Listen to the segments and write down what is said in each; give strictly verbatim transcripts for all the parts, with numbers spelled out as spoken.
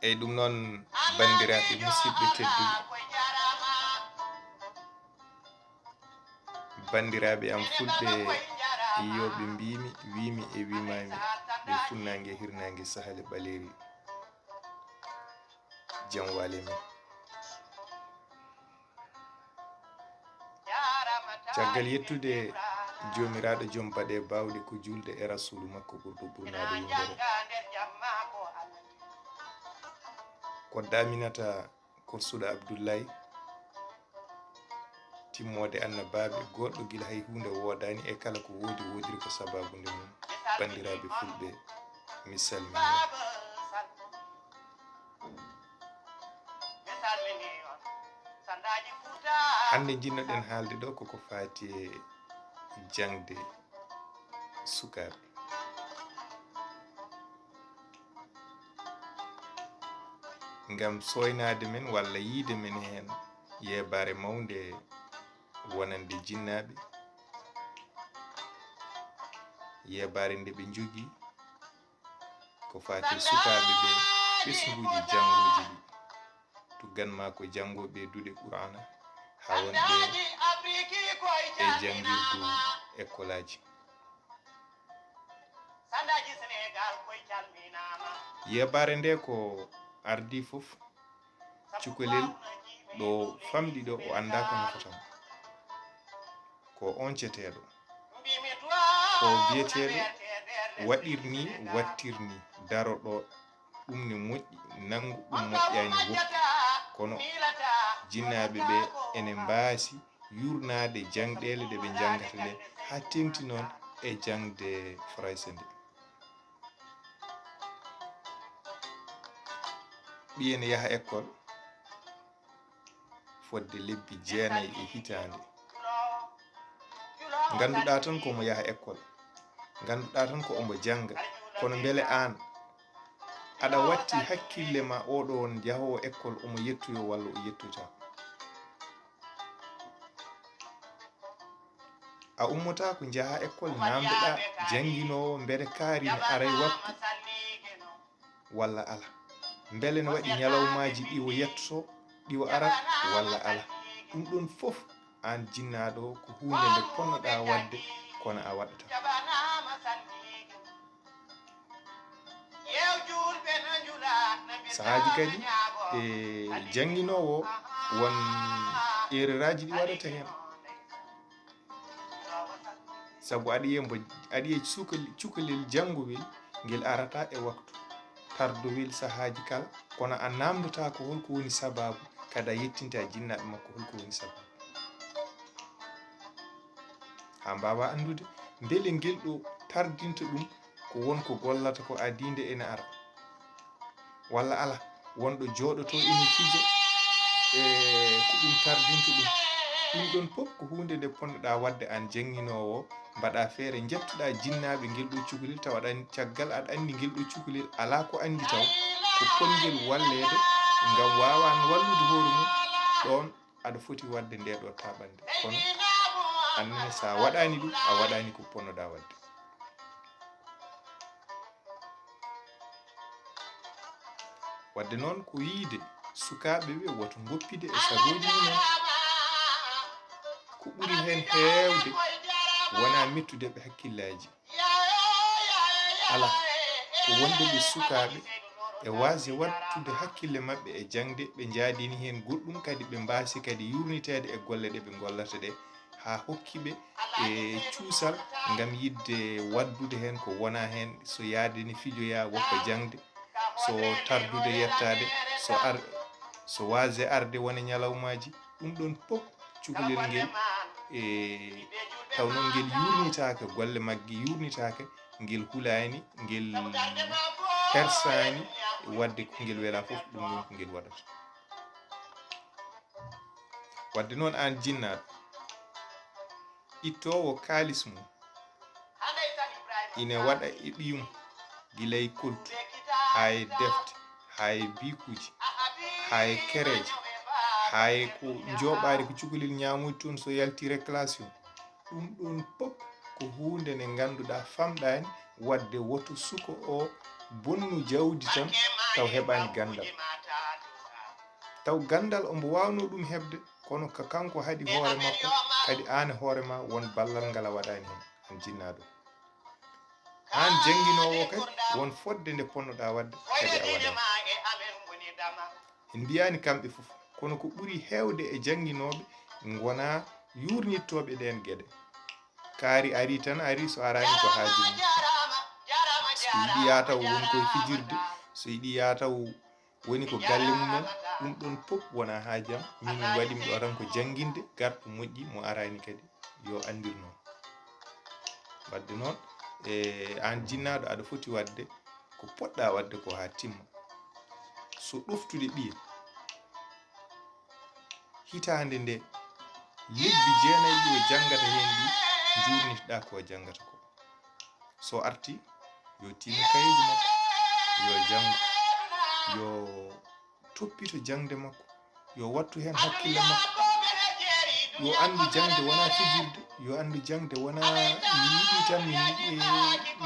Eyi, ɗum noon, banndiraaɓe musidɓe tedduɓe, banndiraaɓe am fulɓe, yo ɓe mbiimi, wiimi e wiimaami, ɓe funnaange, hirnaange, sahale ɓaleeri, jam waale men. Caggal yettude Joomiraaɗo Joom baɗe baawɗe, ko juulde e Rasuulu makko ɓurɗo ɓurnaade winndere, kodda Aminata, korsuɗo Abdullaay, timmoode annabaaɓe, goɗɗo gila hay huunde woodaani, e kala ko woodi woodiri ko sabaabu nde mum. Banndiraaɓe fulɓe, mi salminii on. Hannde njiɗnoɗen haalde ɗo koko faati e jaŋde sukaaɓe, ngam sooynaade men walla yiyde men heen yeebaare mawnde wonande jinnaaɓe, yeebaare nde ɓe njogii ko faati e sukaaɓe ɓe, ɓesnguuji jannguuji ɗi. Tuggan maa ko janngooɓe duɗe Qur'aana, haa wonɓe e janngirdu ekkolaaji. Yeebaare nde ko ardii fof, cukalel ɗo famɗi ɗo, o anndaa ko nafata mo. Ko onceteeɗo, ko biyeteeɗo waɗir ni, wattir ni, daro ɗo, ɗum ne moƴƴi, nanngu, ɗum moƴƴaani, woppu. Kono jinnaaɓe ɓe ene mbaasi yuurnaade jaŋɗeele ɗe ɓe njanngata ɗe, haa teeŋti noon e jaŋde Farayse nde. Ɓiye ne yaha ekkol fodde lebbi jeenayi e hitaande. Ngannduɗaa tan ko omo yaha ekkol, ngannduɗaa tan ko omo jannga, kono mbele aan aɗa watti hakkille ma, oɗo on jahoowo ekkol, omo yettoyoo walla o yettotaako? A ummotaako njahaa ekkol, naamndoɗaa jannginoowo, mbele kaari ne aray waktu walla ala? Mbele ne waɗi ñalawmaaji ɗi o yettoto, ɗi o arata walla ala? Ɗum ɗoon fof, aan jinnaaɗo o, ko huunde nde ponnoɗaa waɗde, kono a waɗataa. Sahaaji kadi, e jannginoowo o, won erreur aji ɗi waɗata heen. Sabu aɗa yiya mbo, aɗa yiya cukalel, cukalel janngowel, ngel arata e waktu, tardowel sahaaji kala, kono a naamndotaako hol ko woni sabaabu, kadi a yettinta jinnaaɓe makko hol ko woni sabaabu. Haa mbaawaa anndude mbele ngel ɗo tardinta ɗum ko won ko gollata ko adii nde ene ara, walla alaa, won ɗo jooɗotoo ene fija, e ko ɗum tardinta ɗum. Ɗum ɗoon fof ko huunde nde ponnoɗaa waɗde aan jannginoowo o, mbaɗaa feere, njettoɗaa jinnaaɓe ngel ɗo cukalel, tawa aɗa anndi, caggal aɗa anndi ngel ɗo cukalel alaa ko anndi taw, ko pongel walleede ngam waawaa wallude hoore mum, ɗoon aɗa foti waɗde ndee ɗoo taaɓannde. Kono aan ne, so a waɗaani ɗum, a waɗaani ko ponnoɗaa waɗde. Waɗde noon, ko wiyde sukaaɓe ɓe woto ngoppide e sagooji mumen, ko ɓuri heen heewde wonaa mettude ɓe hakkillaaji. Alaa, ko wonde ɓe sukaaɓe e waasde waɗtude hakkille maɓɓe e jaŋde, ɓe njaadini heen goɗɗum, kadi ɓe mbaasi kadi yuurniteede e golle ɗe ɓe ngollata ɗe, haa hokki ɓe e cuusal ngam yiɗde waɗdude heen ko wonaa heen, so yahde ne fijoyaa, woppa jaŋde, so tardude yettaade, so ar-, so waasde arde wone ñalawmaaji. Ɗum ɗoon fof cukalel ngel, e taw noon ngel yuurnitaake, golle magge yuurnitaake, ngel hulaani, ngel hersaani waɗde ko ngel welaa fof, ɗum ɗoon ko ngel waɗata. Waɗde noon, aan jinnaaɗo, ittoowo kaalis mum, ine waɗa e ɓiyum, gila e koltu, haa e defte, haa e bikuuji, haa e kereeje, haa e ko njooɓaari ko cukalel ñaamoyta toon so yalti récréation. Ɗum ɗoon fof ko huunde nde ngannduɗaa famɗaani, waɗde woto suka o bonnu jawdi tan, taw heɓaani ganndal. Taw ganndal ombo waawnoo ɗum heɓde, kono ka kanko haɗi hoore makko, kadi aan e hoore ma won ballal ngal a waɗaani heen, aan jinnaaɗo. Aan jannginoowo kadi, won fodde nde ponnoɗaa waɗde, kadi a waɗaani. En mbiyaani kamɓe fof, kono ko ɓuri heewde e jannginooɓe ngonaa yuurnittooɓe ɗeen geɗe. Kaari arii tan arii, so araani ko haaju mum. So yiɗi yaa taw won koye fijirde, so yiɗi yaa taw woni ko galle mum en, ɗum ɗon fof wonaa haaju am. Min mi waɗi mi ɗo tan ko jannginde, garɗo moƴƴi, mo araani kadi yo anndir noon. Waɗde noon, e aan jinnaaɗo aɗa foti waɗde ko poɗɗaa waɗde ko haa timma. So ɗoftude ɓiye, hitaande nde lebbi jeenayi ɗi o janngata heen ɗi, njuurnitoɗaa ko o janngata ko. So arti, yo tinno kayeeji makko, yo janngo, yo toppito jaŋde makko, yo wattu heen hakkille makko, yo anndu jaŋde wonaa fijirde, yo anndu jaŋde wonaa mi yiɗi tan mi,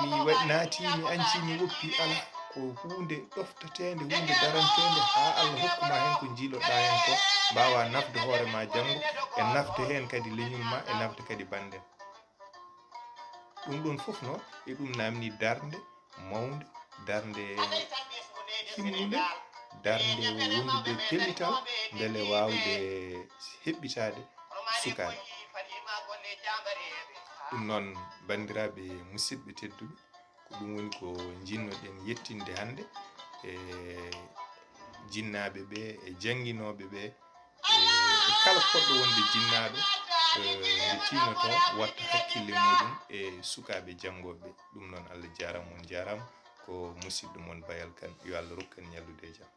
mi wa-, naati, mi anci, mi woppi, alaa. Ko huunde ɗoftateende, huunde daranteende haa Allah hokku ma heen ko njiiloɗaa heen ko, mbaawa nafde hoore ma janngo, e nafde heen kadi leñol ma, e nafde kadi bannden. Ɗum ɗoon fof noon, e ɗum naamni darnde mawnde, darnde himmunde, darnde wondude pellital, mbele waawde heɓɓitaade sukaaɓe. Ɗum noon, banndiraaɓe musidɓe tedduɓe, ko ɗum woni ko njiɗnoɗen yettinde hannde e jinnaaɓe ɓe, e jannginooɓe ɓe, e, e kala poɗɗo wonde jinnaaɗo, e, nde tinnotoo watta hakkille muɗum e sukaaɓe janngooɓe. Ɗum noon, Allah jaaraama, on jaaraama. Ko musidɗo mon Bayal Kan. Yo Allah rokku en ñallude e jam.